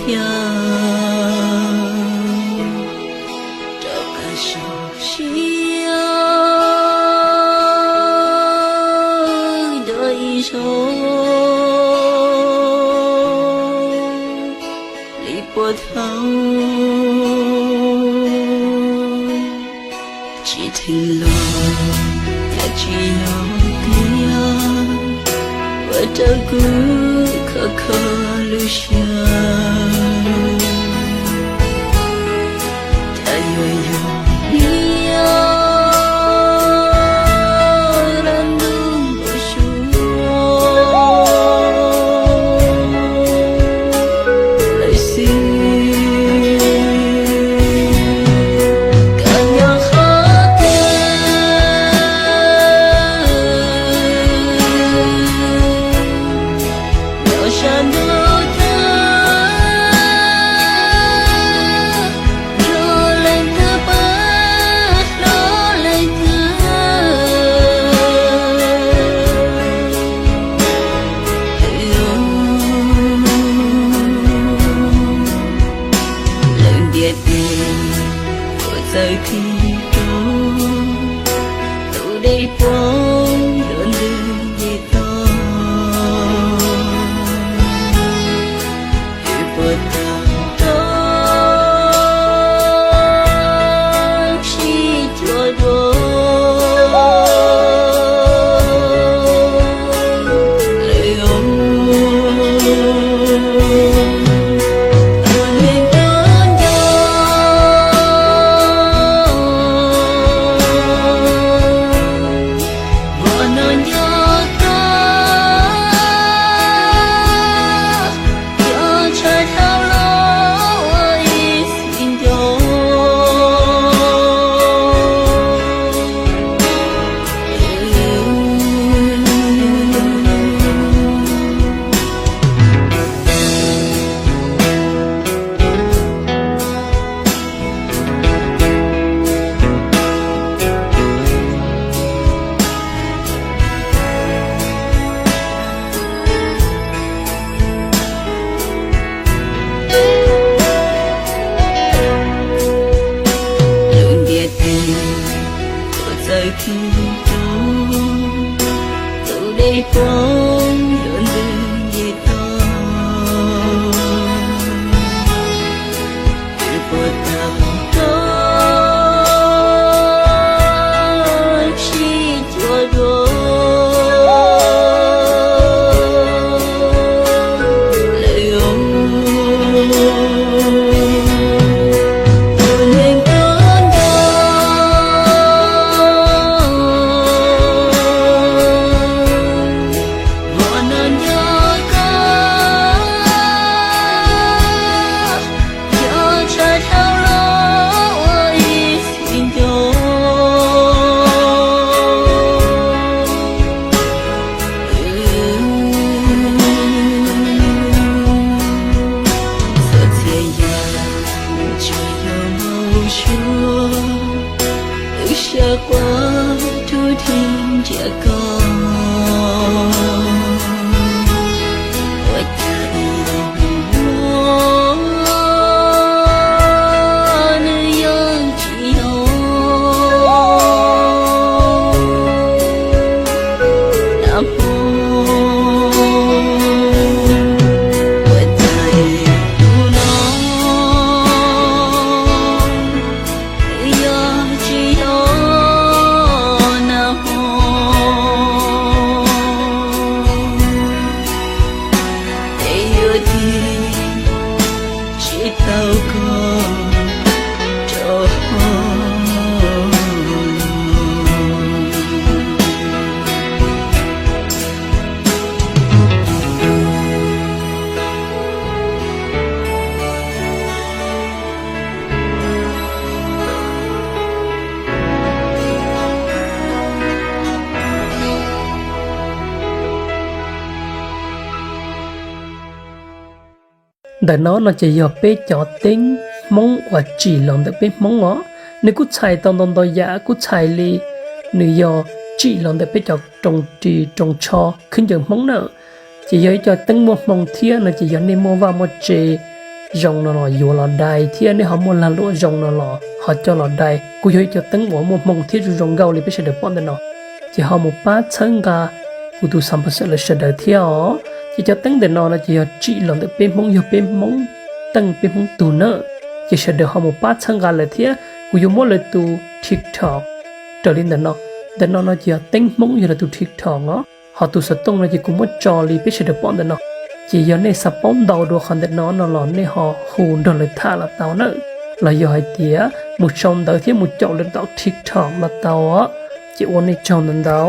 thiab rov qab sau siab dua ib zaug li puag thaum tsis theej los thiab tsis yog pliag ua rau kuv kho kho lub siab. Cas yuav yog ib yam li ntuj npau suav lawm xwb. Koj nyob qhov twg los sab ntuj twg, nco leej twg pab hlob leej twg. Lawv ntiaj teb puas txawj tig rau tus dej poob yuav ntws nce toj, es puas tau rau sib cuag dua lawm os. Tus neeg tuaj nco vos no nco koj, yog tshaj dhau los ua ib txhis nco. Lub ntiaj teb puas txawj tig rau tus dej poob yuav ntws nce toj, es puas tau rau sib cuag dua lawm os. Tus neeg tuaj nco vos no nco koj, yog tshaj dhau los ua ib txhis nco. Txhua txhia yam tsis yog npau suav, wb sawv quaj rub dhi nrhiav koj. Ua cas ib hnub no nws yeej tsis yog nag hmo. Ua cas ib hnub no yog tsis yog nag hmo, es yuav tig tsis tau koj rau hauv. Ntawm no no ces yog peb cov teeb Hmoob uas tsim los ntawm peb Hmoob os. Nws kuj txhais tau ntau ntau yam, kuj txhais li nws yog tsim los ntawm peb cov rooj ris rooj tsho khwb ncaws Hmoob na. Ces yog ib co teeb muaj hmoo thiab no ces yog nej muaj vaj muaj tse zoo no los yuav los dai thiab nej ho muaj lag luam zoo no los ho coj los dai. Kuv yog ib co teeb uas muaj hmoo thiab zoo zoo nkauj li peb sawv daws pom ntawm no. Ces ho mus pab txhawb nqa kuv tus xab pas xawm lawv sawv daws thiab os. Ces cov teeb ntawm no no ces yog tsim los ntawm peb Hmoob, yog peb Hmoob teej peb Hmoob tug na. Ces sawv daws ho mus pab txhawb nqa lawv thiab kuv yuav muab lawv tus TikTok raws li ntawm no. Ntawm no no ces yog teeb Hmoob yog lawv tus TikTok os. Ho tus xov tooj no ces kuv muab tso li peb sawv daws pom ntawm no. Ces yog nej xav paub ntau dua qhov ntawm no no los nej ho hu nrog lawv tham los tau na, los yog hais tias mus sau ntawv thiab mus caum lawv tom TikTok los tau os. Ces ua nej tsaug ntau ntau.